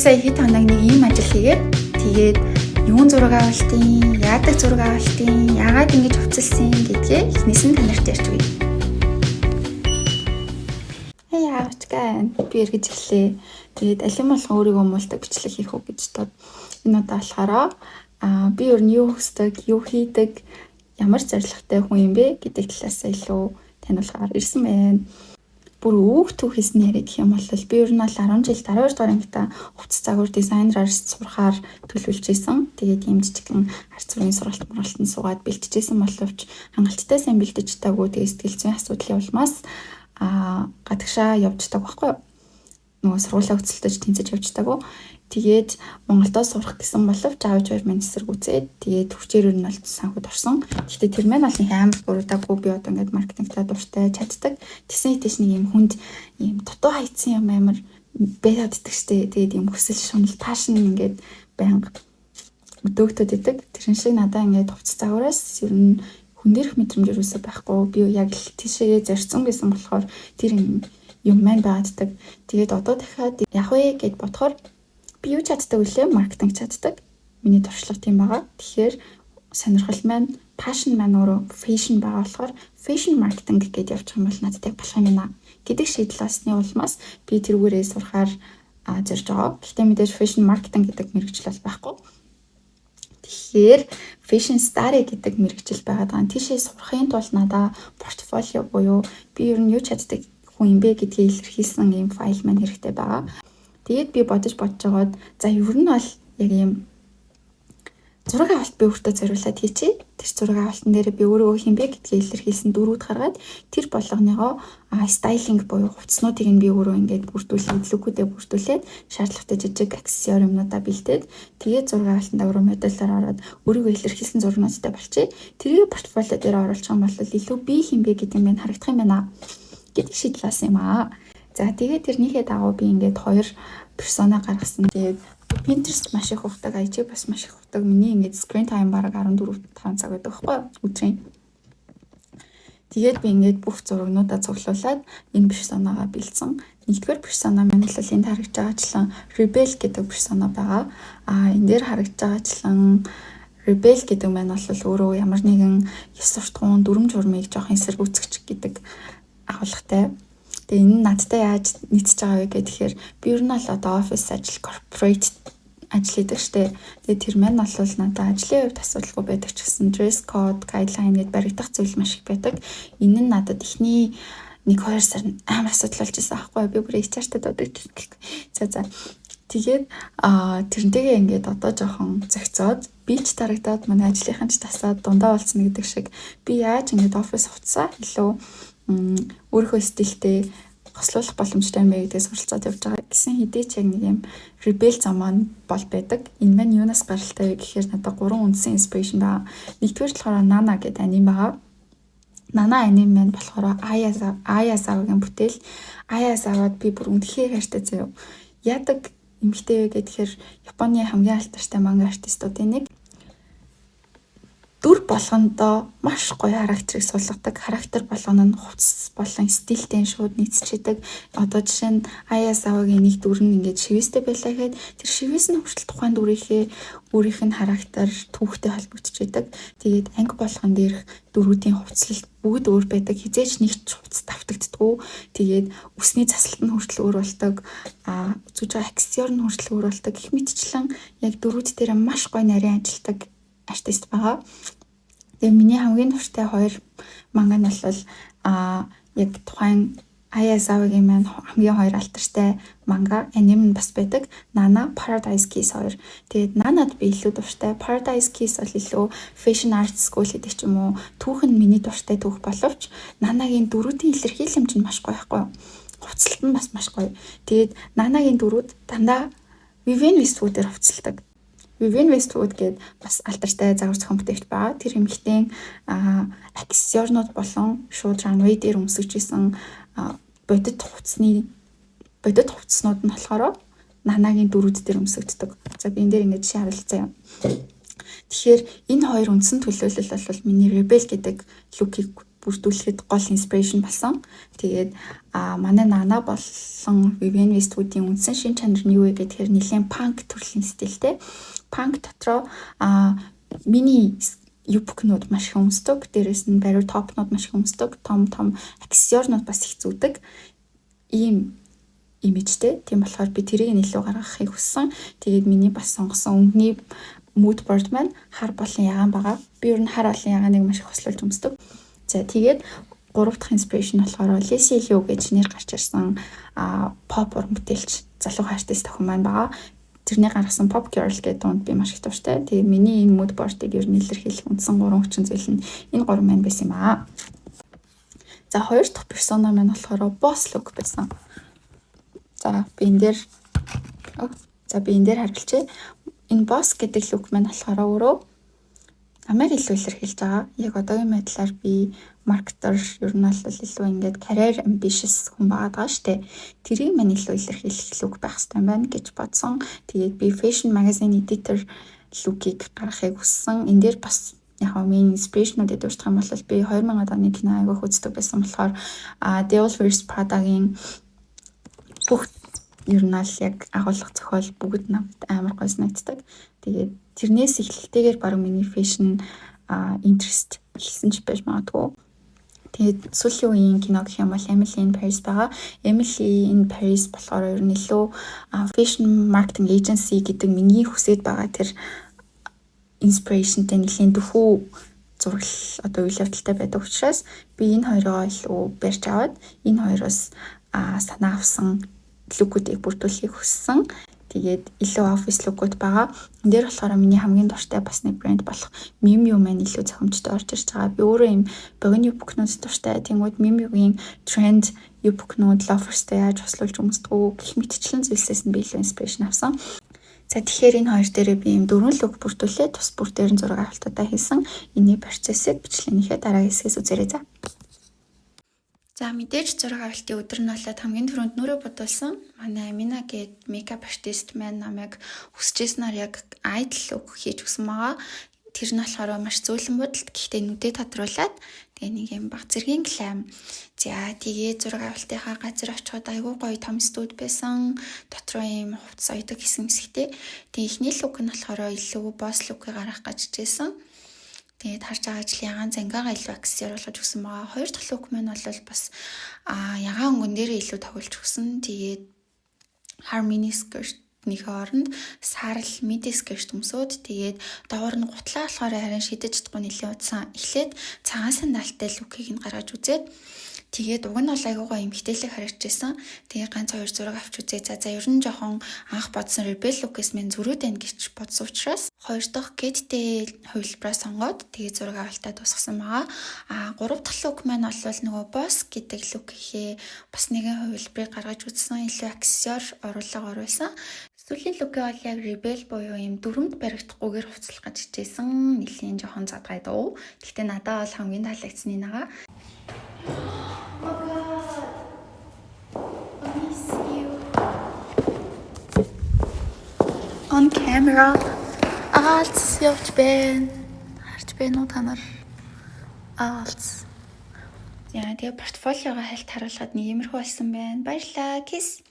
сая хэд хоног нэг ийм ажил хийгээд, тэгээд юун зураг авалтын, яадаг зураг авалтын, яагаад ингэж хувцалсан гэдгээ эхнээс нь та нарт ярьж өгье. Hey, яавчгаа, би эргэж ирлээ. Тэгээд алин болгон өөрийгөө муулдаг бичлэг хийх үү гэж тод. Энэ удаа болохоор би ер нь юу хүсдэг, юу хийдэг, ямар зорилготой хүн юм бэ гэдэг талаас илүү таниулахаар ирсэн байна. Бүр өөх түүхээс нь яриад гэх юм бол би ер нь бол 10 жил 12 дугаар ангита хувцас загвар дизайнераар сурахаар төлөвлөж исэн. Тэгээд ийм жижигхэн арт зургийн сургалт мургалтанд суугаад бэлтжижсэн боловч хангалттай сайн бэлдэж чадаагүй. Тэгээд сэтгэл зүйн асуудлын улмаас гадагшаа явж чадаагүй байхгүй юу? Нөгөө сургуулаа хөцөлдөж тэнцэж явж чадаагүй. Тэгээд Монголдо сурах гэсэн боловч аав ээж хоёр маань эсэргүүцээд, тэгээд төвчээр ер нь бол санхуд орсон. Гэхдээ тэр маань бол нэг амар буруудаагүй, би одоо ингээд маркетингтай дуртай, чаддаг. Тэсэн хэдий нэг юм хүнд ийм дутуу хайцсан юм амар байгаад иддэг штэ. Тэгээд ийм хүсэл шунал, passion ингээд байнга өдөөгдөд идэг. Тэрэн шиг надаа ингээд хувцас загвараас ер нь хүн дээрх мэдрэмж юусоо байхгүй. Би яг л тийшээгээ зорьсон гэсэн болохоор тэр юм юм маань байгааддаг. Тэгээд одоо дахиад яг вэ гэд бодохоор би юу чаддаг вүлээ? Маркетинг чаддаг. Миний туршлага тийм байгаа. Тэгэхээр сонирхол маань, passion маань өөрөө fashion байгаа болохоор fashion marketing гэдээ явчих юм бол надад яг болох юм байна гэдэг шийдэл олсны улмаас би тэрүүгээрээ сурахаар зорж байгаа. Гэхдээ мэдээж fashion marketing гэдэг мэргэжил бол байхгүй. Тэгэхээр fashion study гэдэг мэргэжил байгаад байгаа. Тийшээ сурахын тулд надаа портфолио буюу би ер нь юу чаддаг хүн юм бэ гэдгийг илэрхийлсэн ийм файл маань хэрэгтэй байгаа. Тэгээд би бодож бодож байгаад, за, ер нь бол яг ийм зураг авалт би өөртөө зориулаад хийчихье. Тэр зураг авалтан дээр би өөрөө хэн бэ гэдгийг илэрхийлсэн дөрүүд гаргаад, тэр болгоныгоо styling буюу хувцснуудыг нь би өөрөө ингээд бүрдүүлээд, look үүдээ бүрдүүлээд, шаардлагатай жижиг аксессуар юмнуудаа бэлдээд, тэгээд зураг авалтанд өөрөө модельоор ороод өөрийгөө илэрхийлсэн зургуудтай болчихъя. Тэрийг портфолио дээр оруулах юм бол илүү би хэн бэ гэдэг юм харагдах юм байна гэдэг шийдэл олсон юм аа. За, тэгээд тэрнийхээ дагуу би ингээд хоёр persona гаргасан. Тэгээд Pinterest маш их ухдаг, IG бас маш их ухдаг. Миний ингээд screen time бараг 14 5 цаг байдаг байхгүй юу, өдрийн. Тэгээд би ингээд бүх зурагнуудаа цуглуулад энэ persona гаа бэлдсэн. Нэгдүгээр persona маань бол энд харагдж байгаачлан Rebel гэдэг persona байгаа. А энэ дээр харагдж байгаачлан Rebel гэдэг маань бол өөрөө ямар нэгэн ёс суртахуун, дүрэм журмыг жоохон эсэргүүцэгч гэдэг агуулгатай. Тэгээ энэ нь надтай яаж нийцэж байгаа вэ гэхээр би ер нь бол одоо офис ажил, corporate ажил хийдэг штэ. Тэгээ тэр маань бол надад ажлын хувьд асуудалгүй байдаг ч гэсэн dress code, guideline гэдээ баригдах зүйл маш их байдаг. Энэ нь надад эхний 1 2 сар амар асуудал болж байсан аахгүй, би бүр HR-тай дуудаж. За. Тэгээд тэрнтэйгээ ингээд одоо жоохон зохицоод, би ч дарагдаад, манай ажлынхан ч тасаад, дундаа болсон гэдэг шиг, би яаж ингээд офис хувцсаа илүү өөрийнхөө стилтэй хослуулах боломжтой юм бэ гэдгийг суралцаад явж байгаа. Гэсэн хэдий ч яг нэг юм rebel заман бол байдаг. Энэ маань юунаас гаралтай вэ гэхээр надад гурван үндсэн inspiration байгаа. Нэгдүгээр болохоор Nana гэдэг аним байгаа. Nana аним маань болохоор Аясавагийн бүтээл. Аясавад би бүр үнэхээр хайртай заяа. Яадаг эмэгтэй вэ гэхээр Японы хамгийн алдартай манга артистуудын нэг, дүр болгондоо маш гоё характерыг суулгадаг. Характер болгоно нь хувцас болон стилтэй шууд нийцчихэдэг. Одоо жишээ нь Аясавагийн нэг дүр нь ингээд шивээстэй байлаа гэхэд тэр шивээс нь хүртэл тухайн дүрийнхээ өөрийнх нь характер, түүхтэй холбогдчихэдэг. Тэгээд анги болгон дээрх дүрүүдийн хувцлалт бүгд өөр байдаг. Хэзээ ч нэг ч хувцас давтагддаггүй. Тэгээд үсний заслалт нь хүртэл өөр болдог. Зүүж байгаа аксессуар нь хүртэл өөр болдог. Гэх мэтчлэн яг дүрүүд дээр маш гоё нарийн ажилладаг артист байгаа. Тэгээ миний хамгийн дуртай хоёр манга нь бол яг тухайн Аясавагийн маань хамгийн хоёр алдартай манга аним нь бас байдаг. Nana, Paradise Kiss хоёр. Тэгээд Nana-д би илүү дуртай. Paradise Kiss бол илүү fashion art school гэдэг ч юм уу. Түүх нь миний дуртай түүх боловч Nana-гийн дүрүүдийн илэрхийлэмж нь маш гоё байхгүй юу? Хувцалт нь бас маш гоё. Тэгээд Nana-гийн дүрүүд дандаа Vivienne Westwood-ээр хувцалдаг. Vivienne Westwood гээд бас алдартай загвар зохион бүтээлч байгаа. Тэр эмэгтэйн аксессуарнууд болон шууд runway дээр өмсөж исэн бодит хувцсны бодит хувцснууд нь болохоор Нанагийн дүрүүд дээр өмсөгддөг. За, би энэ дээр ингээд жишээ харуулъя заяа. Тэгэхээр энэ хоёр үндсэн төлөөлөл бол миний Rebel гэдэг look ийг бүрдүүлэхэд гол inspiration болсон. Тэгээд манай Нана болон Vivienne Westwood-ийн үндсэн шинж чанар нь юу вэ гэхээр нэлээд punk төрлийн стилтэй. Punk дотроо mini юбкнууд маш их өмсдөг. Дээрээс нь бариу top нууд маш их өмсдөг. Том том аксессуарнууд бас их зүүдэг. Ийм имижтэй. Тийм болохоор би тэрийг нь илүү гаргахыг хүссэн. Тэгээд миний бас сонгосон өнгөний mood board маань хар болон ягаан байгаа. Би ер нь хар болон ягааныг маш их хослуулж өмсдөг. За, тэгээд гурав дахь inspiration болохоор Lucy Liu гэж нэр гарч ирсэн pop уран бүтээлч, залуу артист охин маань байгаа. Тэрний гаргасан Pop Girl гэдэг дуунд би маш их дуртай. Тэгээ миний энэ mood board-ыг ер нь илэрхийлэх үндсэн гурван хүчин зүйл нь энэ гурван маань байсан юм аа. За, хоёр дахь persona маань болохоор boss look байсан. За, би энэ дээр харуулчихъя. Энэ boss гэдэг look маань болохоор өөрөө намайг илүү илэрхийлж байгаа. Яг одоогийн байдлаар би marketer, ер нь бол илүү ингээд career ambitious хүн байгаа даа штэ. Тэрийг маань илүү илэрхийлэх look байх хэрэгтэй байна гэж бодсон. Тэгээд би fashion magazine editor look-ийг гаргахыг хүссэн. Энэ дээр бас яг миний inspiration-уудыг дурдах юм бол би 2000-ад оны кино аягүй их үздэг байсан болохоор Devil Wears Prada-гийн бүх ер нь аль яг агуулга, зохиол бүгд надад амар гоё санагддаг. Тэгээд тэрнээс эхлэлтэйгээр баг миний fashion interest эхэлсэн ч байж магадгүй. Тэгээд сүүлийн үеийн кино гэх юм бол Emily in Paris байгаа. Emily in Paris болохоор ер нь илүү fashion marketing agency гэдэг миний хүсэж байгаа тэр inspiration-тэй нэлийн дөхүү зураглал, одоо үйл явдалтай байдаг учраас би энэ хоёроо илүү барьж аваад энэ хоёроос санаа авсан look үүдийг бүрдүүлэхийг хүссэн. Тэгээд илүү office look үүд байгаа. Энэ дээр болохоор миний хамгийн дуртай бас нэг брэнд болох Miu Miu маань илүү зохимжтой орж ирж байгаа. Би өөрөө ийм богино юбкнууд дуртай. Тэнгүүд Miu Miu-гийн тренд юбкнууд, loafers-тай яаж хослуулж өмсдөг үү гэх мэтчлэн зүйлсээс нь би илүү inspiration авсан. За, тэгэхээр энэ хоёр дээрээ би ийм дөрвөн look бүрдүүлээ, тус бүр дээр нь зураг авалтуудаа хийсэн. Энэний процессыг бичлэгнийхээ дараагийн хэсгээс үзээрэй, за. За, мэдээж зураг авалтын өдөр нь болоод хамгийн түрүүнд нүүрээ будуулсан. Манай Амина гээд makeup artist маань намайг хүсэж яг idol look хийж өгсөн байгаа. Тэр нь болохоор маш зөөлөн будалт, гэхдээ нүдээ тодруулаад, тэгээ нэг юм баг зэргийн glam. За, тэгээ зураг авалтынхаа газар очиход айгүй гоё том студи байсан. Дотроо ийм хувцас оёдог хэсэг хэсэгтэй. Тэгээ эхний look нь болохоор илүү boss look-ыг гаргах гэж хичээсэн. Тэгээд харж байгаа ажил ягаан зангаагаа илүү аксессуар болгож өгсөн байгаа. Хоёр дахь look маань бол бас ягаан өнгөн дээрээ илүү тоглож өгсөн. Тэгээд хар mini skirt нийхээ оронд саарал midi skirt өмсөөд, тэгээд доогоор нь гутлаа болохоор харин шидэж чадахгүй нэлээд удсан. Эхлээд цагаан сандалтай look ийг нь гаргаж үзээд, тэгээд уг нь бол айгүй гоё эмэгтэйлэг харагдчихсан. Тэгээ ганц хоёр зураг авч үзээ. За, ер нь жоохон анх бодсон rebel look-ээс минь зөрүүд байна гэж бодсон учраас хоёр дахь Kate тэй хувилбараа сонгоод, тэгээ зураг авалтаа дуусгасан байгаа. А гурав дахь look маань бол нөгөө boss гэдэг look ихээ бас нэгэн хувилбарыг гаргаж үзсэн. Илүү аксессуар оруулга оруулсан. Сүүлийн look бол яг rebel буюу ийм дүрэмд баригдахгүйгээр хувцлах гэж хичээсэн. Нэлийн жоохон задгай дуу. Гэхдээ надад бол хамгийн таалагдсаны нагаа. Oh my God. I miss you. On camera. Аалц явж байна. Харж байна уу та нар? Аалц. Яа, тэгээ портфолиогоо хальт харуулхад нэг иймэрхүү болсон байна. Баярлалаа. Kiss.